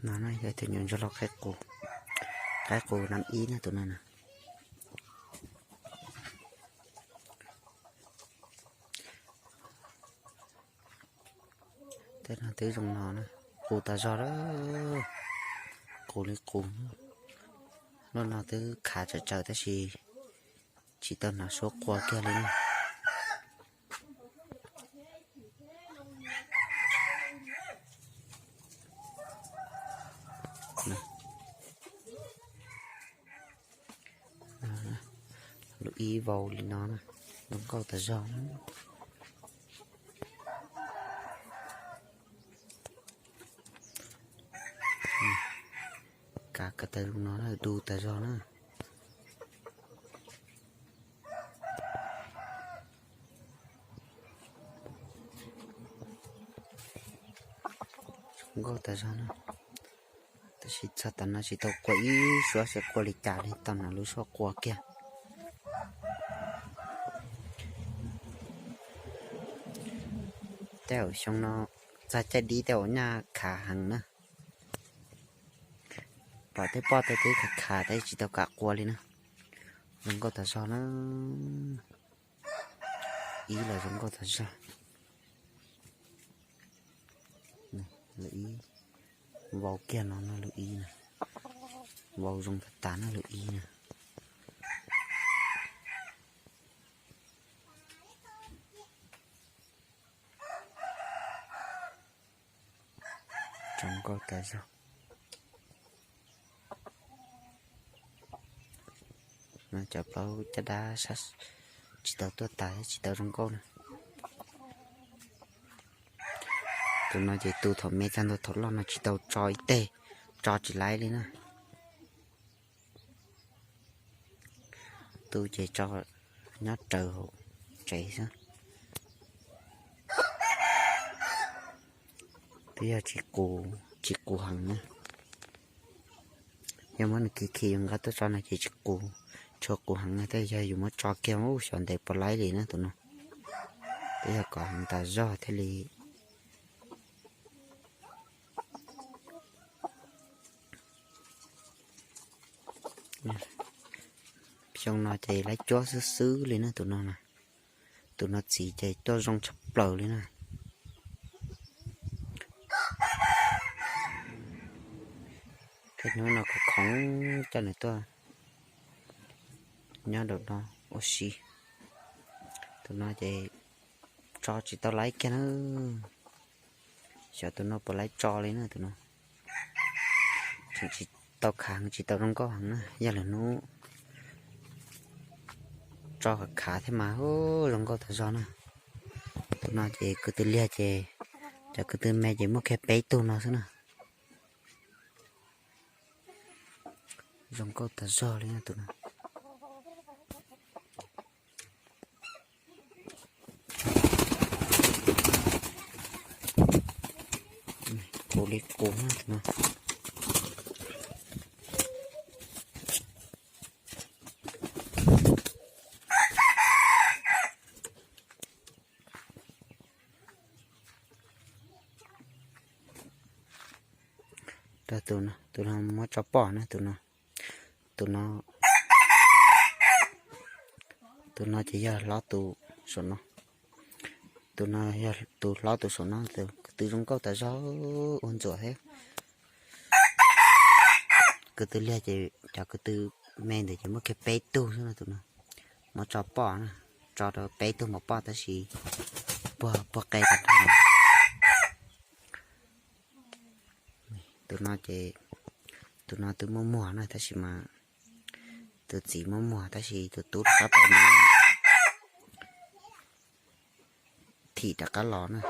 No na yog tus nyuam ntsuag hlau qaib qus, qaib qus nam ib na tus no na. Tej no twb zoo no na, qus tas zog lawm, qus li qus. Lub no twb khav tsawm tsawm tab sis tsis tau hnav suab qua kiag li na. Lub ib vau li no na, zoo nkauj tas zog na. Kav ko taw zoo no na, du tas zog na. Zoo nkauj tas zog na. Tab sis txog tam no tsis tau qua ib suab xyov qua li cas li, tau hnav lub suab qua kiag. Tej zaum xyoo no txog caij dib tej zaum nyaj khav heev na. Pom tej poj tej twb khav khav tab sis tsis tau kam qua li na. Zoo nkauj tas zog na. Ib los zoo nkauj tas zog. Lub ib, vau kiag no no lub ib na. Vau zoo tas tas na lub ib na. Zoo nkauj tas zog. Cov plaub caj dab tsis tau tuaj tas thiab tsis tau zoo nkauj na. Tus no ces tu thaum me txog ntua thaum loj no tsis tau tso ib teg, tso tsis laib li na. Tu ces tso nyob raws hauv tsev xwb. Twb yog tsis qus, tsis qus heev na. Yog muab nws khi khi yuav nqa tuaj tso no ces tsis qus, tsis qus heev na, tab yog yus muab tso kiag ub xyov ntev puas laib li na tus no. Twb yog kom heev tas zog thiaj li. Xyoo no ces laib cuab xwb xwb li na tus no na. Tus no txiv ces tuaj zoo tshaj plaws li na. Tej hnub no kuv khoov coj nws tuaj nyob rau no ua si. Tus no ces tso tsis tau laib kiag na. Xyov tus no puas laib tso li na tus no. Tseem tsis tau khav heev tsis tau zoo nkauj heev na, yog lwm hnub tso khav khav thiab mas zoo nkauj tas zog na. Tus no ces ko tw liag ces, cov ko tw me ces muaj kiag peb tug no xwb na. Zoo nkauj tas zog li na tus no. Qus li qus na tus no. Tus no, tus no muab tso poj na tus no. Tus no, tus no ces yog hlob tus saum no. Tus no yog tus hlob tus saum no, tus ko tw zoo nkauj tas zog ua ntxuam thiab. Ko tw liag ces cov ko tw me ntawd ces muaj kiag peb tug xwb no tus no. Muab tso poj na, tso rau peb tug npaum poj tab sis puag puag qe tas. Tus no ces, tus no twb muaj muag na tab sis mas, tus txiv muaj muag tab sis tus tub rov qab pais thim rov qab los na.